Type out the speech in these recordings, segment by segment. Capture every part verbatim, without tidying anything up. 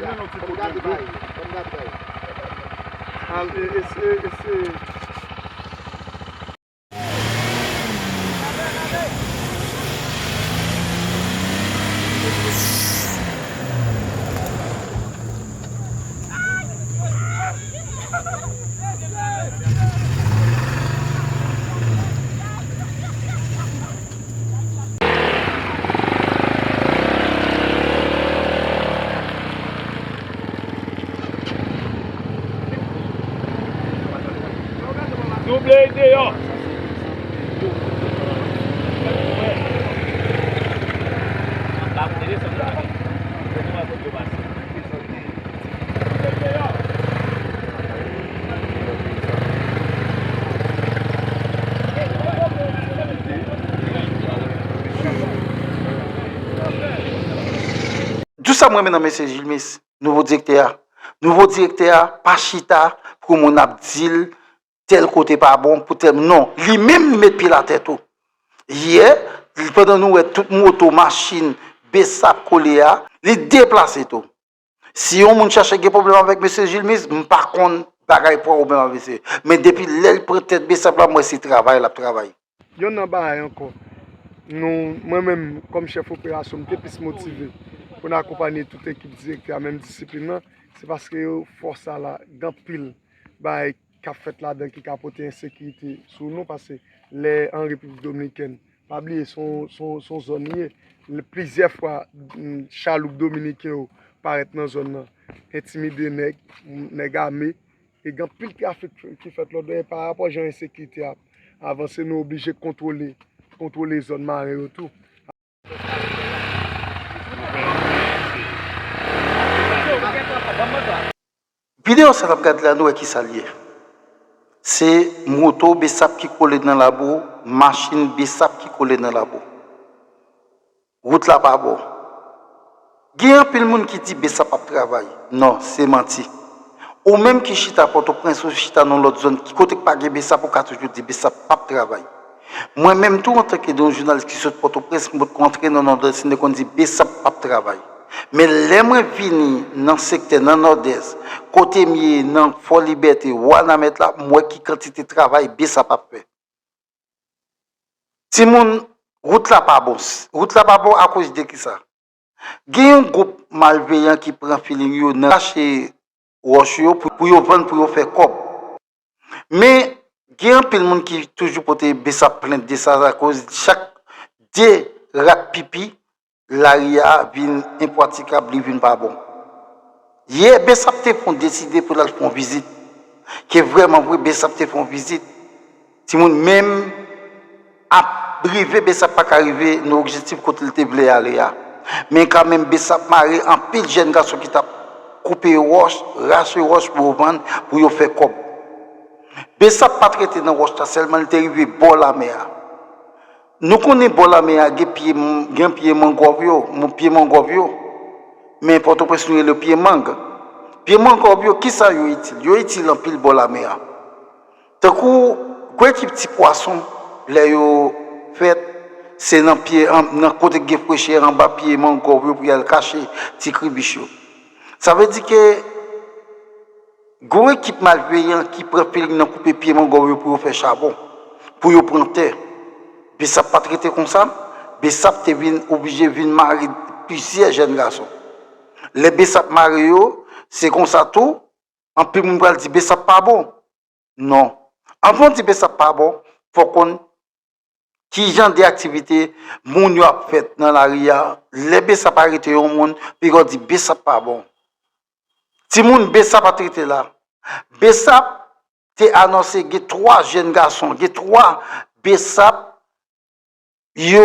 Ban m gade bay, ban m gade bay. Al, e, eseye, eseye. Double deyò. Di sa m renmen nan mesye Jilmis, nouvo direktè a. Nouvo direktè a pa chita pou moun ap di l tèl kote pa bon, pou tèl, non, li menm li met pye l atè tou. Yè, pandan nou wè tout moto, machin, besap kole a, li deplase tou. Si yon moun chache gen pwoblèm avèk mesye Jilmis, m pa konn bagay pwoblèm avèk mesye. Men depi lè l pran tèt besap la, m wè se travay l ap travay. Yonn nan bagay ankò, nou, mwen menm, kòm chèf operasyon, m te plis motive pou n akonpanye tout ekip direktè a, menm disiplin nan, se paske yo fòs sa la, gen anpil bagay k ap fèt ladan ki ka pote ensekirite sou nou, paske lè an Repiblik Dominikèn, pa bliye, se yon, se yon, se yon zòn li ye. Plizyè fwa, mm, chaloup dominiken yo parèt nan zòn nan, entimide nèg, nèg ame, e gen anpil trafik ki fèt lòt dèyè pa rapò jan ensekirite ap avanse, nou oblije kontwole, kontwole zòn maren yo tou. Videyo sa n ap gade la, nou wè kisa l ye. Se moto besap ki kole nan labou, machin besap ki kole nan labou. Wout la pa bon. Gen anpil moun ki di besap ap travay. Non, se manti. Ou menm ki chita Pòtoprens, ou chita nan lòt zòn, ki kote k pa gen besap, ou ka toujou di besap p ap travay. Mwen menm tou, antanke yon jounalis ki sot Pòtoprens, m potko antre nan Nòdès, m te konn di besap p ap travay. Men lè mwen vini nan sektè, nan Nòdès, kote m ye, nan Fò Libète, Wanament la, m wè ki kantite travay besap ap fè. Timoun, wout la pa bon. Wout la pa bon akoz de kisa? Gen yon gwoup malveyan ki pran feeling yo nan rache wòch yo pou, pou yo vann, pou yo fè kòb. Men, gen anpil moun ki toujou pote besap plent de sa, akoz chak de rat pipi, lari a vin enpratikab, li vin pa bon. Yè, besap te fon deside pou l al fè yon vizit. Ke vrèman vre, besap te fè yon vizit. Timoun, menm ap rive, besap pa ka rive nan objektif kote l te vle ale a. Men kanmenm, besap mare anpil jèn gason ki t ap koupe wòch, rache wòch pou yo vann, pou yo fè kòb. Besap pa t rete nan wòch la sèlman, li te rive bò lamè a. Nou konnen bò lamè a gen pye, gen pye mangwòv yo, pye mangwòv yo. Men Pòtoprens nou rele yo pye mang. Pye mangwòv yo, kisa yo itil? Yo itil anpil bò lamè a. Tankou gwo ekip ti pwason, lè yo fèt, se nan pye, an, nan kote k gen frechè, anba pye mangwòv yo pou y al kache ti kribich yo. Sa vle di ke gen yon ekip malveyan ki pran feeling nan koupe pye mangwòv yo pou yo fè chabon, pou yo pran tè. Besap pa t rete konsa, besap te vin oblije vin mare plizyè jèn gason. Lè besap mare yo, se konsa tou, anpil moun pral di besap pa bon. Non. Anvan w di besap pa bon, fò w konn ki jan de aktivite moun yo ap fèt nan lari a. Lè besap arete yon moun, piga w di besap pa bon. Timoun, besap pa t rete la. Besap te anonse gen twa jèn gason, gen twa besap yo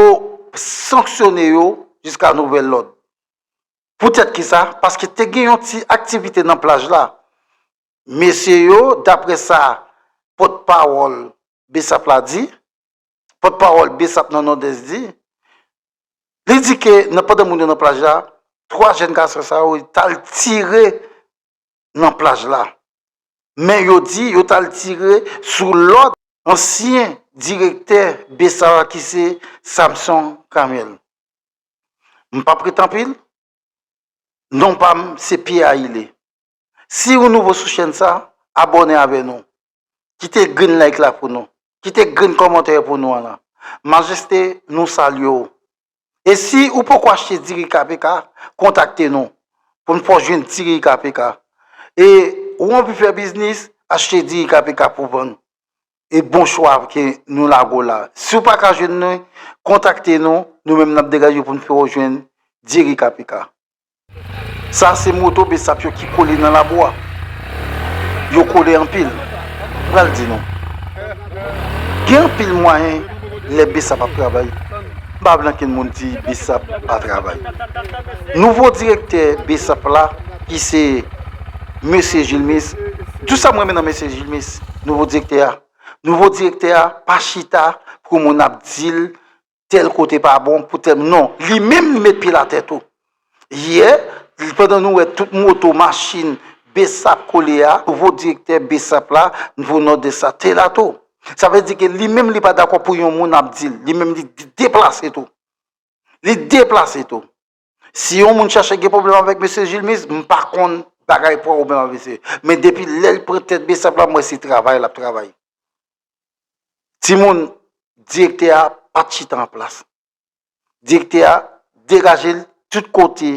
sanksyone yo jiska nouvèl lòd. Poutèt kisa? Paske te gen yon ti aktivite nan plaj la. Mesye yo, daprè sa pòtpawòl besap la di, pòtpawòl besap nan Nòdès di, li di ke nan, pandan moun yo nan plaj la, twa jèn gason sa yo t al tire nan plaj la. Men yo di yo t al tire sou lòd ansyen direktè besap la ki se Samson Camel. M p ap rete anpil. Non pa m, se Pierre Ayile. Si ou nouvo sou chèn sa, abòne avè nou. Kite grenn like la pou nou. Kite grenn kòmantè pou nou an la. Majeste, nou salye w. E si ou poko achte diri K P K, kontakte nou pou n fè w jwenn diri K P K. E ou anvi fè biznis, achte diri K P K pou vann. E bon chwa ke nou lage w la. Si w pa ka jwenn nou, kontakte nou, nou menm n ap degaje pou n fè w jwenn diri K P K. Sa se moto besap yo ki kole nan labou a. Yo kole anpil. M pral di nou. Gen anpil mwayen lè besap ap travay. M pa vle ankenn moun di besap pa travay. Nouvo direktè besap la, ki se mesye Jilmis, tou sa m renmen nan mesye Jilmis, nouvo direktè a. Nouvo direktè a pa chita pou moun ap di l tèl kote pa bon, pou tèl, non, li menm li met pye l atè tou. Yè, pandan nou wè tout moto, machin, besap kole a, nouvo direktè besap la, nouvo nòdès la te la tou. Sa vle di ke li menm li pa dakò pou yon moun ap di l, li menm li deplase tou. Li deplase tou. Si yon moun chache gen pwoblèm avèk mesye Jilmis, m pa konn bagay pwoblèm avèk mesye. Men depi lè l pran tèt besap la, m wè se travay l ap travay. Timoun, direktè a pa t chita an plas. Direktè a degaje l tout kote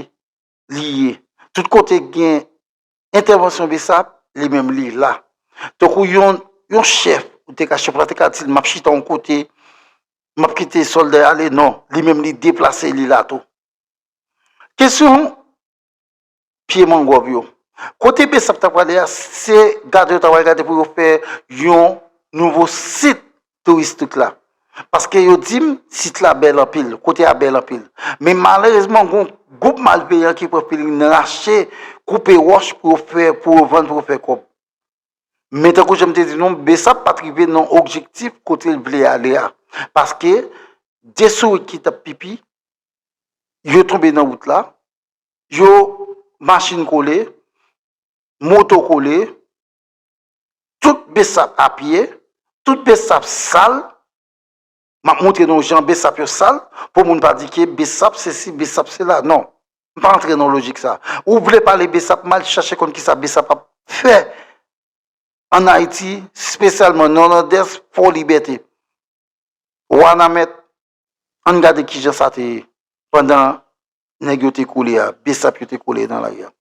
li ye. Tout kote gen entèvansyon besap, li menm li la. Tankou yon, yon chèf, ou te ka, chèf la te ka di l, m ap chita yon kote, m ap kite sòlda yo ale, non. Li menm li deplase, li la tou. Kesyon pye mangwòv yo. Kote besap ta prale a, se gade yo ta pral gade pou yo fè yon nouvo sit touristik la. Paske yo di m sit la bèl anpil, kote a bèl anpil. Men malerezman, gon gwoup malveyan ki pran filin nan rache, koupe wòch pou yo fè, pou yo vann, pou yo fè kòb. Men tankou jan m te di nou, besap pa t rive nan objektif kote l vle ale a. Paske de sourit ki t ap pipi, yo tonbe nan wout la, yo, machin kole, moto kole, tout besap a pye, tout besap sal. M ap montre nou jan besap yo sal, pou moun pa di ke besap sesi, besap sela. Non, m pa antre nan lojik sa. Ou vle pale besap mal, chache konn kisa besap ap fè ann Ayiti, espesyalman nan Nòdès, Fò Libète. Wanament, ann gade kijan sa te ye pandan nèg yo te kole a, besap yo te kole nan lari a.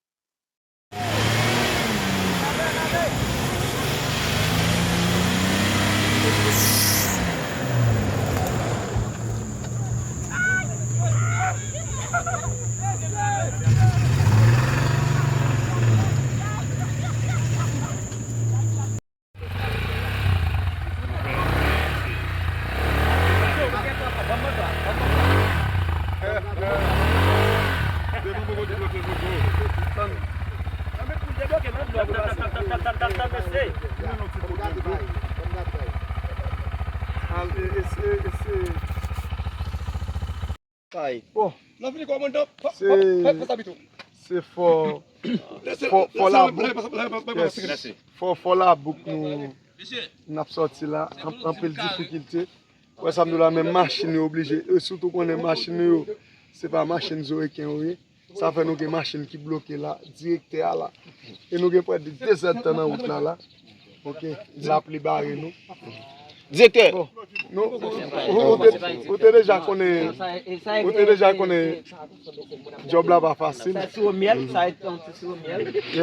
Bon, se, se fò, fò, fò labouk. Yes. Fò, fò labouk nou, n ap sòti la, anp-, anpil difikilte. Wè sa m di w la, menm machin yo oblije, e sitou konnen machin yo, se pa machin Zorekin yo ye. Sa fè nou gen machin ki bloke la, direktè a la. E nou gen prè de de zèdtan nan wout la la. Ok, lapli bare nou. Direktè. Bon, nou, ou, ou te, ou te deja konnen, ou te deja konnen djòb la pa fasil. Yes.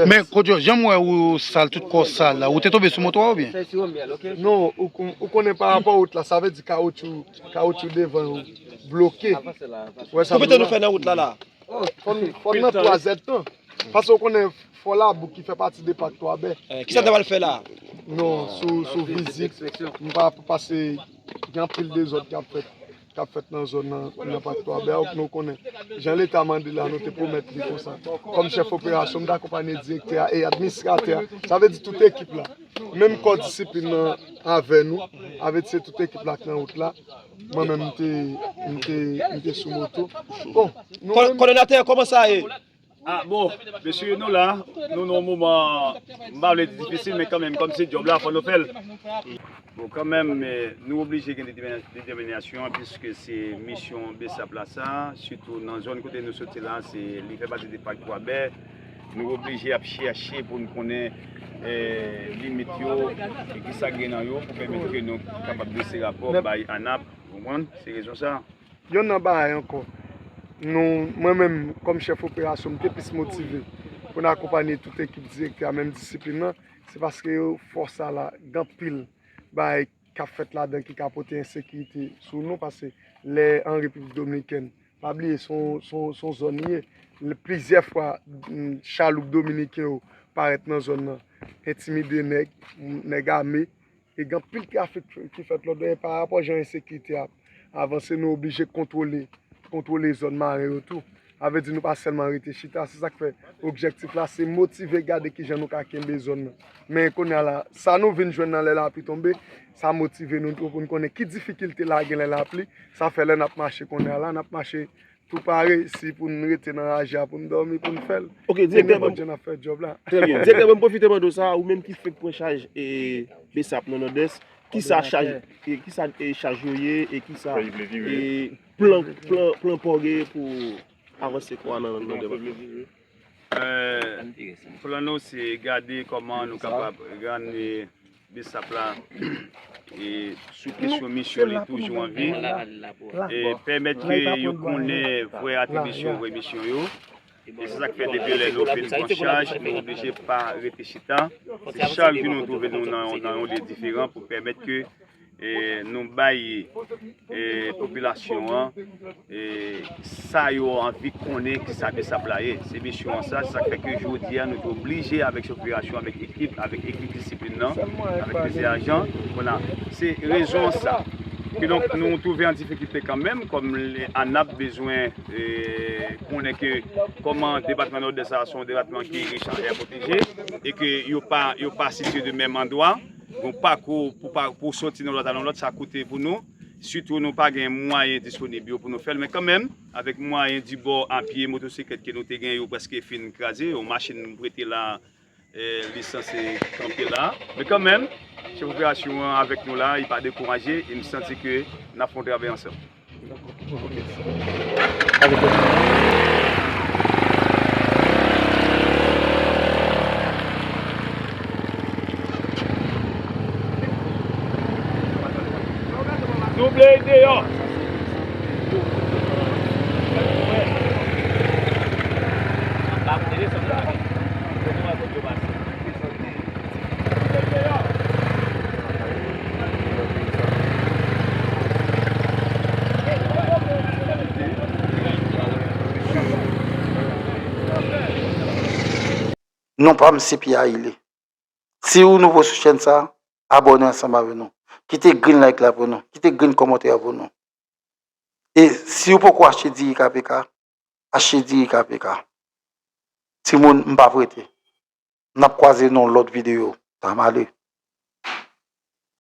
Men, Kodjo, jan m wè ou sal, tout kò w sal la, ou te tonbe sou moto a oubyen? Non, ou kon-, ou konnen pa rapò wout la, sa vle di kawotchou, kawotchou devan yo bloke. Wè sa m di w la? Konbyen tan nou fè nan wout la la? Fò n, fò n nan twa zèdtan. Paske w konnen Fò Labouk ki fè pati de Pak Twabè. Eh, kisa n ta pral fè la? Non, sou, sou vizit, m pa pase, gen anpil dezòd k ap fèt, k ap fèt nan zòn nan, nan Pak Twabè a, nou konnen. Jan Leta mande la, nou te pwomèt li konsa. Kòm chèf operasyon, m t akonpanye direktè a e administratè a. Sa vle di tout ekip la. Menm kò disiplin nan avè nou, avè di se tout ekip la k nan wout la. Mwen menm, m te, m te, m te sou moto. Bon, nou menm. Kòdonatè, kòman sa ye? Ah, bon, mesye, nou la, nou nan yon moman, m pa vle di difisil, men kanmenm, kòm se djòb la, fò nou fè l. Bon, kanmenm, eh, nou oblije gen detèmina-, detèminasyon, piske se misyon BSAP la sa, sitou nan zòn kote nou soti la, se, li fè pati de Pak Twabè. Nou oblije ap chèche pou n konnen, eh, limit yo, e kisa k gen nan yo, pou pèmèt ke nou kapab drese rapò bay ANAP, ou konprann? Se rezon sa. Yonn nan bagay ankò, nou, mwen menm, kòm chèf operasyon, m te plis motive pou n akonpanye tout ekip direktè a, menm disiplin nan, se paske yo fòs sa la, gen anpil bagay k ap fèt ladan ki ka pote ensekirite sou nou, paske lè an Repiblik Dominikèn, pa bliye, se yon, se yon, se yon zòn li ye. Plizyè fwa, mm, chaloup dominiken yo parèt nan zòn nan, entimide nèg, nèg ame, e gen anpil trafik ki fèt lòt bò, e pa rapò jan ensekirite a ap avanse, nou oblije kontwole, kontwole zòn maren yo tou. Sa vle di nou pa sèlman rete chita, se sa k fè objektif la, se motive gade kijan nou ka kenbe zòn nan. Men kounye a la, sa nou vin jwenn nan lè lapli tonbe, sa motive nou tou pou n konnen ki difikilte la gen lè lapli. Sa fè lè n ap mache kounye a la, n ap mache tou pare, si pou n rete nan raje a, pou n dòmi, pou n fè l. Ok, direktè, nenpòt jan n ap fè djòb la. Trè byen. Direktè, ban m pwofite mande w sa, ou menm ki fenk pran chaj, e, BSAP nan Nòdès, kisa chaj, e, kisa, e, chaj yo ye, e kisa, e, plan, plan, plan pa w genyen pou avanse kwa nan, nan depatman? Eh, plan nou se gade kòman nou kapab rann, eh, BSAP la, eh, sou kesyon misyon li toujou an vi, e pèmèt ke yo konnen vrè atribisyon, vrè misyon yo. E se sa k fè depi lè nou fin pran chaj, nou oblije pa rete chita. Se chak jou nou twouve nou nan, nan yon lye diferan pou pèmèt ke, eh, nou bay, eh, popilasyon an, eh, sa yo anvi konnen ki sa BSAP la ye. Se misyon an sa, se sa k fè ke jodi a nou te oblije avèk chèf operasyon, avèk ekip, avèk ekip disiplin nan, avèk plizyè ajan. Vwala, se rezon an sa. Kidonk, nou twouve an difikilte kanmenm, kòm ANAP bezwen, eh, konnen ke kòman depatman Nòdès la se yon depatman ki rich an tè pwoteje, e ke yo pa, yo pa sitiye de menm andwa. Bon, pakou pou, pa, pou soti nan lòt al nan lòt, sa koute pou nou. Sitou, nou pa gen mwayen disponib yo pou nou fè l. Men kanmenm, avèk mwayen di bò, a pye, motosiklèt ke nou te gen yo prèske fin kraze, yon machin nou prete la, eh, li sanse kanpe la. Men kanmenm, chèf operasyon an avèk nou la, li pa dekouraje, e m santi ke n ap fè yon travay ansanm. Double deyò. Non pa m se Pierre Ailé. Si ou nouvo sou chèn sa, abòne ansanm avè nou. Kite green like la pou nou. Kite green kòmantè a pou nou. E si ou poko achte diri K P K, achte diri K P K. Timoun, m p ap rete. N ap kwaze nan yon lòt videyo. Sa m ale.